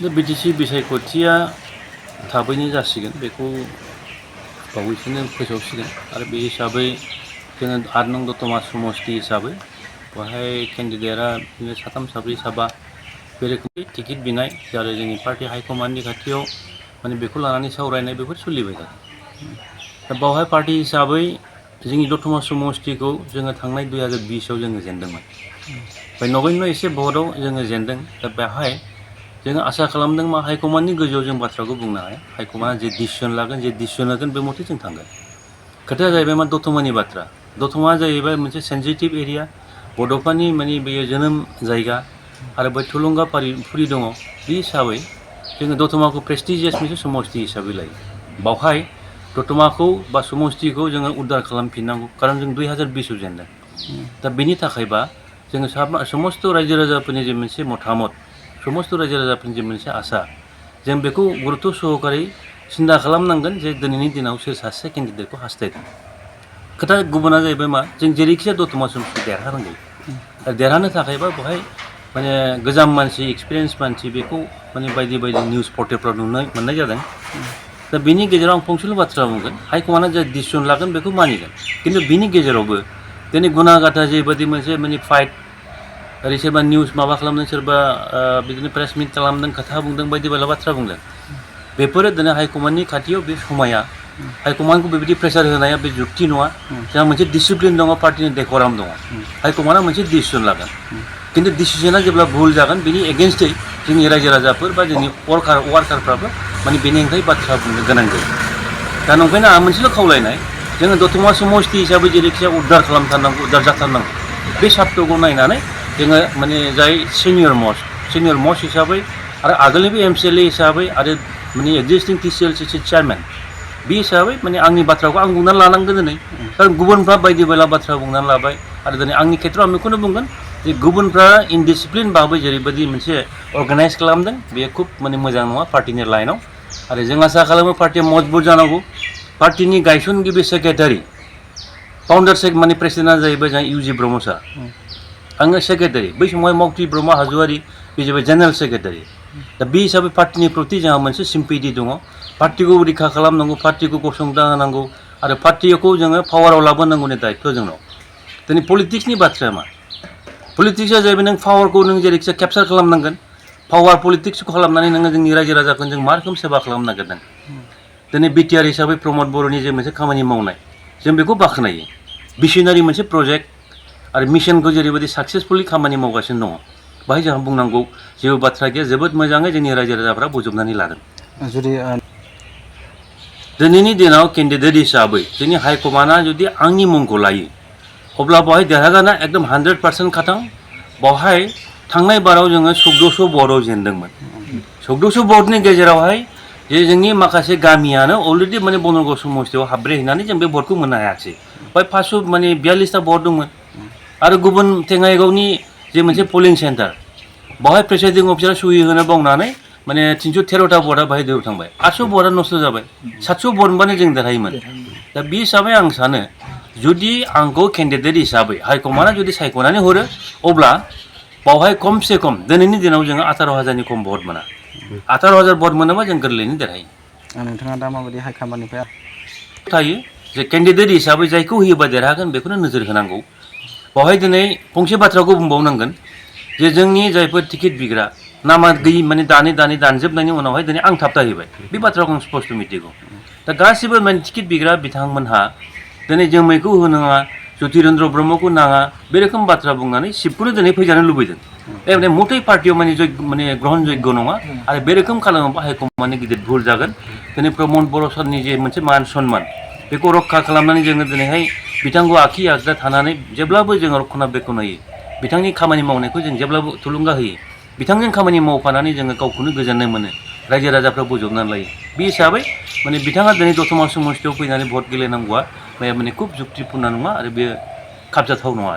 दा बिटिसि बिसायख'थिया थाबैनो जासिगोन बेखौ बावैसोनो फोसावसिगोन आरो बे हिसाबै जोङो 8 नं दतमा समस्ति हिसाबै बेवहाय केन्डिडेटआ बिदिनो साथाम साब्रै साबा बे रोखोमनि टिकेट बिनाय आरो जोंनि पार्टी हाइकमान्डनि खाथियाव माने बेखौ लानानै सावरायनाय बेफोर सोलिबाय थादों। दा बावहाय पार्टी हिसाबै जोंनि दतमा समस्तिखौ जोङो थांनाय 2020 आव जोङो जेनदोंमोन। ओमफ्राय नगण्य एसे भटआव जोङो जेनदों। दा बेवहाय जोङो आसा खालामदों मा हाइकमान्डनि गोजौआव जों बाथ्राखौ बुंनो हाया। हाइकमान्डआ जे डिसिसन लागोन जे डिसिसन होगोन बे मथे जों थांगोन। खोथाया जाहैबाय मा दतमानि बाथ्रा। दतमाया जाहैबाय मोनसे सेन्सिटिभ एरिया। बड'फानि माने बेयो जोनोम जायगा आरो बै थुलुंगाफुरि दङ। बे हिसाबै जोङो दतमाखौ प्रेस्टिजियास मोनसे समस्ति हिसाबै लायो। बावहाय दतमाखौ बा समस्तिखौ जोङो उद्धार खालामफिननांगौ खारन जों 2020 आव जेनदों। दा बेनि थाखायबा जोङो समस्त रायजो राजाफोरनि जे मोनसे मतामत समस्त रायजो राजाफोरनि जे मोनसे आसा जों बेखौ गुरुत्त सहकारै सिन्था खालामनांगोन जे दिनैनि दिनाव सोर सासे केन्डिडेटखौ हास्थायदों। खोथा गुबुना जाहैबाय मा जों जेरैखिजाया दतमा समस्ति देरहानांगौ। आरो देरहानो थाखायबा बेवहाय माने गोजाम मानसि एक्सपिरियेन्स मानसि बेखौ माने बायदि बायदि निउस पर्टेलफ्राव नुनो मोननाय जादों। दा बेनि गेजेराव आं फंसेल' बाथ्रा बुंगोन हाइकमान्डआ जे डिसिसन लागोन बेखौ मानिगोन। खिन्थु बिनि गेजेरावबो दिनै गुनागाथा जेबायदि मोनसे माने फाइट ओरै सोरबा निउस माबा खालामदों सोरबा बिदिनो प्रेस मिट खालामदों खोथा बुंदों बायदि बायला बाथ्रा बुंदों। बेफोरो दिनै हाइकमान्डनि खाथियाव बे समाया हाइकमान्डखौ बेबायदि प्रेसार होनाया बे जुक्ति नङा। जोंहा मोनसे डिसिप्लिन दङ पार्टिनि डेकराम दङ। हाइकमान्डआ मोनसे डिसिसन लागोन। खिन्थु डिसिसना जेब्ला भुल जागोन बेनि एगेन्स्टै जोंनि रायजो राजाफोर बा जोंनि वार्कारफ्राबो माने बेनि हेंथायै बाथ्रा बुंनो गोनां जायो। दा नंखायनो आं मोनसेल' खावलायनाय जोङो दतमा समस्ति हिसाबै जेरैखिजाया उद्धार खालामथारनांगौ उद्धार जाथारनांगौ। बे सार्तखौ नायनानै जोङो माने जाय सिनियर मस्ट हिसाबै आरो आगोलनिबो MCLA हिसाबै आरो माने एक्जिस्टिं TCLCC चेयारमेन बे हिसाबै माने आंनि बाथ्राखौ आं बुंनानै लानांगोन दिनै। खारन गुबुनफ्रा बायदि बायला बाथ्रा बुंनानै लाबाय आरो दिनै आंनि खेथ्रआव आं बेखौनो बुंगोन जे गुबुनफ्रा इनडिसिप्लिन भाबै जेरैबायदि मोनसे अर्गानाइज खालामदों बेयो खुब माने मोजां नङा पार्टिनि लाइनाव। आरो जों आसा खालामो पार्टिया मजबुत जानांगौ। पार्टिनि गायसनगिरि सेक्रेटारि फाउन्डार माने प्रेसिडेन्टआ जाहैबाय जोंहा UG ब्रह्म सार। आङो सेक्रेटारि बै समावहाय मावथि ब्रह्म हाज'वारि बे जाबाय जेनेरेल सेक्रेटारि। दा बे हिसाबै पार्टिनि प्रति जोंहा मोनसे सिम्पेथि दङ। पार्टिखौ रैखा खालामनांगौ पार्टिखौ गसंथा होनांगौ आरो पार्टिखौ जोङो पावाराव लाबोनांगौनि दायित्व जोंनाव। दिनै पलिटिक्सनि बाथ्राया मा पलिटिक्सआ जाहैबाय नों पावारखौ नों जेरैखिजाया केपचार खालामनांगोन। पावार पलिटिक्सखौ खालामनानै नोङो जोंनि रायजो राजाखौ जों मा रोखोम सेबा खालामनो नागिरदों। दिनै BTR हिसाबै प्रमद बर'नि जे मोनसे खामानि मावनाय जों बेखौ बाख्नायो। भिसनारि मोनसे प्रजेक्ट आरो मिशनखौ जेरैबायदि साक्सेसफुलि खामानि मावगासिनो दङ बाहाय जोंहा बुंनांगौ जेबो बाथ्रा गैया। जोबोद मोजाङै जोंनि रायजो राजाफ्रा बजबनानै लादों। जुदि दिनैनि दिनाव केन्डिडेट हिसाबै जोंनि हाइकमान्डआ जुदि आंनि मुंखौ लायो अब्ला बेवहाय देरहागोना एकदम 100% खाथां। बेवहाय थांनाय बाराव जोङो 1400 भटआव जेनदोंमोन। 1400 भटनि गेजेरावहाय जे जोंनि माखासे गामियानो अलरेडि माने बनरगाव समस्तियाव हाबब्रेहैनानै जों बे भटखौ मोननो हायाखिसै। बेवहाय 542टा भट दंमोन। आरो गुबुन थेङाइगावनि जे मोनसे पलिं सेन्टार बेवहाय प्रिसाइडिं अफिसारा सहि होनो बावनानै माने 313टा भटआ बाहाय दैयाव थांबाय। 800 भटआ नस्थ' जाबाय। 700 भट मोनबानो जों देरहायोमोन। दा बे हिसाबै आं सानो जुदि आंखौ केन्डिडेट हिसाबै हाइकमान्डआ जुदि सायख'नानै हरो अब्ला बावहाय खमसे खम दिनैनि दिनाव जोङो 18,000नि खम भट मोना। 18,000 भट मोनोबा जों गोरलैयैनो देरहायो। नोंथाङा दा माबायदि हाइकमान्डनिफ्राय थायो जे केन्डिडेट हिसाबै जायखौ होयोबा देरहागोन बेखौनो नोजोर होनांगौ। बेवहाय दिनै फंसे बाथ्राखौ बुंबावनांगोन जे जोंनि जायफोर टिकेट बिग्रा नामा गैयि माने दानजोबनायनि उनावहाय दिनै आं थाबथाहैबाय बे बाथ्राखौ आं स्पष्ट मिथिगौ। दा गासिबो माने टिकेट बिग्रा बिथांमोनहा दिनै जोमैखौ होनाङा ज्योतिरेन्द्र ब्रह्मखौ नाङा बे रोखोम बाथ्रा बुंनानै सिबखौनो दिनै फैजानो लुबैदों। बे मथै पार्टियाव माने ग्रहन जग्य नङा आरो बे रोखोम खालामोबा हाइकमान्डनि गिदिर भुल जागोन। दिनै प्रमद बर' सारनि जे मोनसे मान सन्मान बेखौ रक्षा खालामनानै जोङो दिनैहाय बिथांखौ आखि आगदा थानानै जेब्लाबो जोङो रक्षना बेखन होयो। बिथांनि खामानि मावनायखौ जों जेब्लाबो थुलुंगा होयो। बिथांजों खामानि मावफानानै जोङो गावखौनो गोजोननाय मोनो। रायजो राजाफ्रा बजबनानै लायो। बे हिसाबै माने बिथाङा दिनै दतमा समस्तियाव फैनानै भट गेलेनांगौआ माने खुब जुक्तिपुर्ण नङा आरो बे खाबजाथाव नङा।